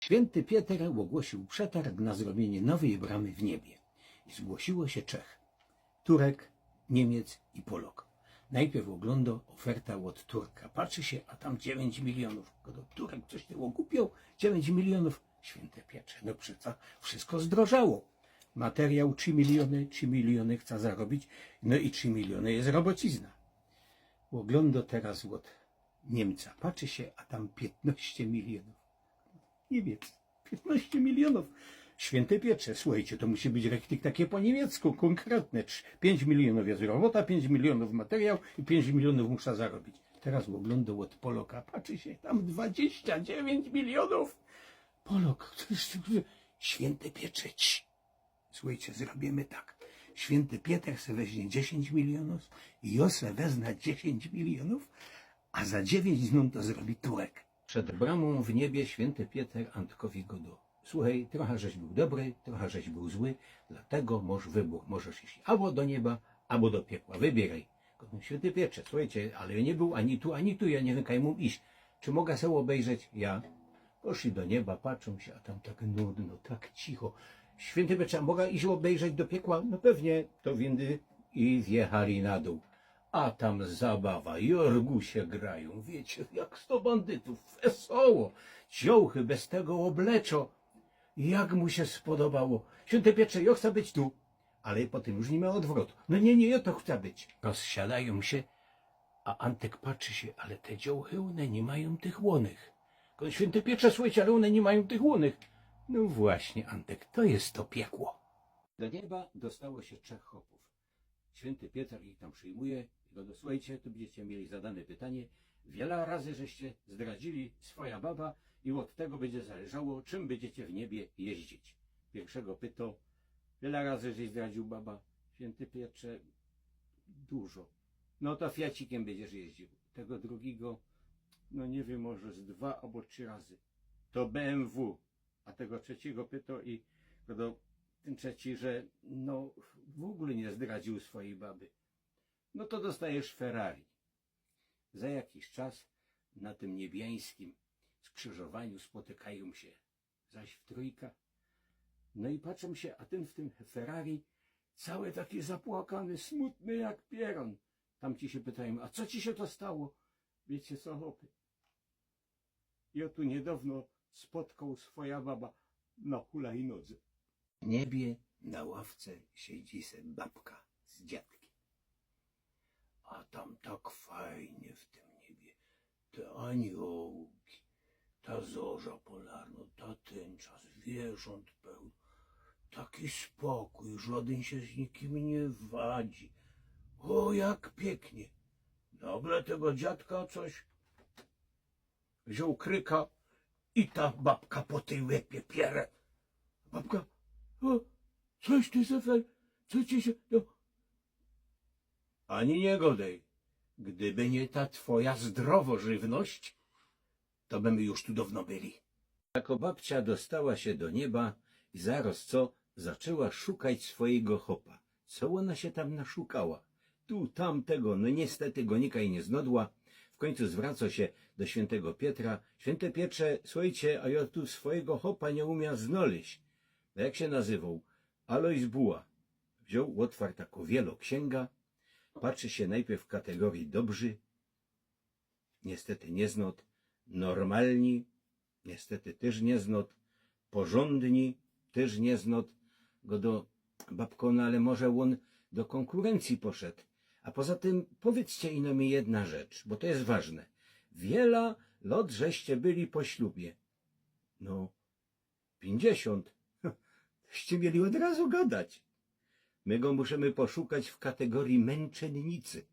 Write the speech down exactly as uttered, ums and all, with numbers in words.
Świynty Pieter ôgłosiōł przetarg na zrobiynie nowyj brōmy w niebie. I zgłosiło sie trzech. Turek, Niymiec i Polok. Nojprzōd ôglōndŏ ôferta ôd Turka. Patrzi sie, a tam dziewiyńć milionōw. Gŏdŏ: Turek, coś ty ôgupioł? Dziewiyńć milionōw? Świynty Pietrze, no przeca wszysko zdrożało. Materiał trzi miliōny, trzi miliōny chca zarobić, no i trzi miliōny je robocizna. Ôglōndŏ teroz ôd Niymca. Patrzi sie, a tam piytnŏście milionōw. Niymiec. Piytnŏście milionōw. Świynty Pietrze, słuchejcie, to musi być richtig takie po niymiecku, kōnkretne. Trz-, piyńć milionōw je robota, piyńć milionōw materiał i piyńć milionōw musza zarobić. Teroz ôglōndŏ ôd Poloka. Patrzi sie, tam dwadziścia dziewiyńć milionōw. Polok, to je, Świynty Pietrze, cii. Słuchejcie, zrobiymy tak. Świynty Pieter se weźnie dziesiyńć milionōw i jŏ se weznã dziesiyńć milionōw, a za dziewiyńć znōm to zrobi Turek. Przed bramōm w niebie świynty Pieter Antkowi gŏdŏ: Słuchej, trocha żeś bōł dobry, trocha żeś bōł zły, dlatego mŏsz wybōr. Możesz iś abo do nieba, abo do piekła. Wybieraj. Gŏdōm: Świynty Pietrze, słuchejcie, ale jŏ niy bōł ani tu, ani tu, jŏ niy wiym, kaj mōm iś. Czy moga se ôbejrzeć? Ja. Poszli do nieba, patrzōm sie, a tam tak nudno, tak cicho. Świynty Pietrze, a moga iś ôbejrzeć do piekła? No pewnie. Do windy i zjechali na dōł. A tam zabawa, jorgusie grajōm, wiycie, jak sto bandytōw, wesoło. Dziołchy bez tego ôbleczŏ. Jak mu sie spodobało. Świynty Pietrze, jŏ chca być tu. Ale potym już niy ma ôdwrotŏ. No niy, niy, jŏ tu chca być. Rozsiadajōm sie, a Antek patrzi sie, ale te dziołchy, ône niy majōm tych ônych. Gŏdōm: Świynty Pietrze, słuchejcie, ale ône niy majōm tych ônych. No właśnie, Antek, to je to piekło. Do nieba dostało sie trzech chopōw. Świynty Pieter ich tam przijmuje i gŏdŏ: Słuchejcie, tu bydziecie mieli zadane pytanie, wiela razy żeście zdradzili swoja baba i ôd tego bydzie zależało, czym bydziecie w niebie jeździć. Piyrszego pytŏ: Wiela razy żeś zdradził baba? Świynty Pietrze: Dużo. No to fiacikym bydziesz jeździł. Tego drugigo: No niy wiym, może z dwa abo trzi razy. To B M W. A tego trzecigo pytŏ i gŏdŏ tyn trzeci, że no w ôgōle niy zdradził swojij baby. No to dostajesz Ferrari. Za jakiś czas na tym niebiańskim skrzyżowaniu spotykajōm sie zaś w trōjka. No i patrzōm sie, a tyn w tym Ferrari cały taki zapłakany, smutny jak pierōn. Tamci sie pytajōm: A co ci sie to stało? Wiycie co, chopy? Jŏ tu niydŏwno spotkoł swoja baba na hulajnodze. W niebie na ławce siedzi se babka z dziadkym. A tam tak fajnie w tym niebie. Te aniołki, ta zorza polarnŏ, ta tyncza, zwiyrzōnt pełno. Taki spokōj, żŏdyn sie z nikim niy wadzi. Ô, jak piyknie. Nagle tego dziadka coś wziōn kryka i ta babka po tyj łepie piere. Babka: „O, coś ty, Zefer, co ci sie, no?” „Ani niy godej. Gdyby niy ta twoja zdrowŏ żywność, to by my już tu dŏwno byli”. Jako babcia dostała sie do nieba i zarŏz co zaczła szukać swojigo chopa. Co ôna sie tam naszukała? Tu, tam, tego, no niystety go nikaj niy znŏdła. W kōńcu zwracŏ sie do świyntygo Pietra: „Świynty Pietrze, słuchejcie, a jŏ tu swojigo chopa niy umiała znŏleźć”. „No jak sie nazywoł?” „Alojz Buła”. Wziōn, ôtwar takõ wielõ ksiynga, patrzi sie nojprzōd w kategorii dobrzy, niystety niy znŏd, normalni, niystety tyż niy znŏd, porzōndni, tyż niy znŏd. Godŏ babkō: „No ale może ôn do kōnkurencyje poszoł. A poza tym powiydzcie ino mi jedna rzecz, bo to je ważne. Wiela lŏt żeście byli po ślubie?” „No, piyńćdziesiōnt”. „Żeście mieli ôd razu godać. My go musimy poszukać w kategorii męczennicy”.